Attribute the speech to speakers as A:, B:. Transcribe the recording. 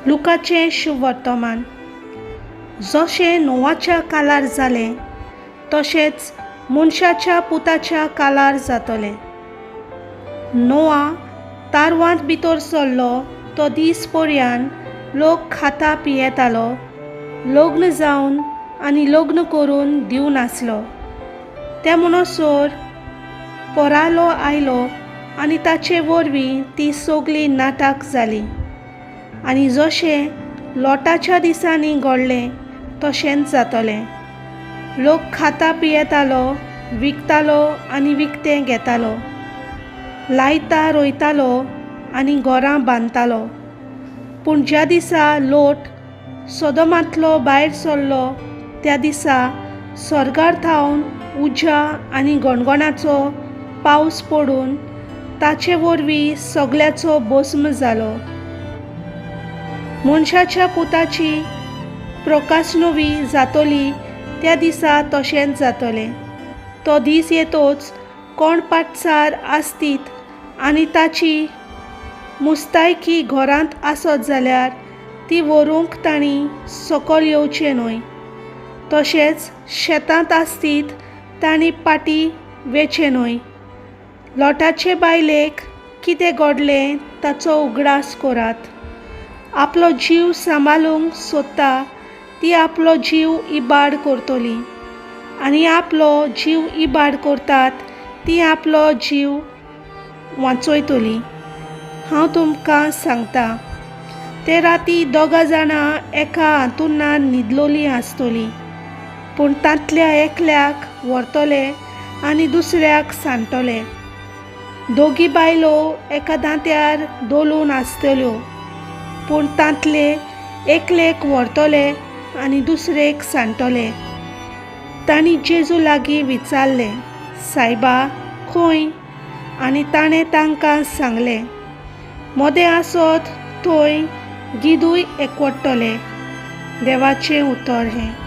A: लुकाचें शुभवर्तमान. जशें नोवाच्या कालार जालें तशेंच मनशाच्या पुताच्या कालार जातलें. नोआ तारवांत भितर सरलो तो दीस पर्यान लोक खाता पियेतालो, लग्न जावन आनी लग्न करून दिवन आसलो. त्या म्हणसर पोरालो आयलो आनी ताचे वरवीं ती सगळीं नाटक जालीं. आनी जशें लोटाच्या दिसांनी घडलें तशेंच जातलें. लोक खाता पियेतालो, विकतालो आनी विकतें घेतालो, लायता रोयतालो आनी घरां बांदतालो. पूण ज्या दिसा लोट सोदोमांतलो भायर सरलो त्या दिसा स्वर्गार थावन उज्या आनी गणगणाचो पावस पडून ताचे वरवीं सगळ्याचो भस्म जालो. मनशाच्या पुताची प्रकाशनवी जातली त्या दिसा तशेंच जातलें. तो दीस येतोच कोण पाटसार आसतीत आनी ताची मुस्तायकी घरांत आसत जाल्यार ती व्हरूंक तांणी सकयल येवचें न्हय. तशेंच शेतांत आसतीत तांणी पाटी वेचें न्हय. लोटाचे बायलेक कितें घडलें ताचो उगडास करात. आपलो जीव सांबाळूंक सोदता ती आपलो जीव इबाड करतली आनी आपलो जीव इबाड करतात ती आपलो जीव वांचयतली. हांव तुमकां सांगता, ते राती दोगां जाणां एका हांतुळणार न्हिदलोलीं आसतलीं, पूण तांतल्या एकल्याक व्हरतले आनी दुसऱ्याक सांडटले. दोगी बायलो एका दांत्यार दवरून आसतल्यो, पूण तांतले एकलेक व्हरतले आनी दुसरेक सांडटले. तांणी जेजू लागीं विचारलें, सायबा खंय? आनी ताणें तांकां सांगलें, मोदें आसत थंय गिदूय एकवटतले. देवाचें उतर हें.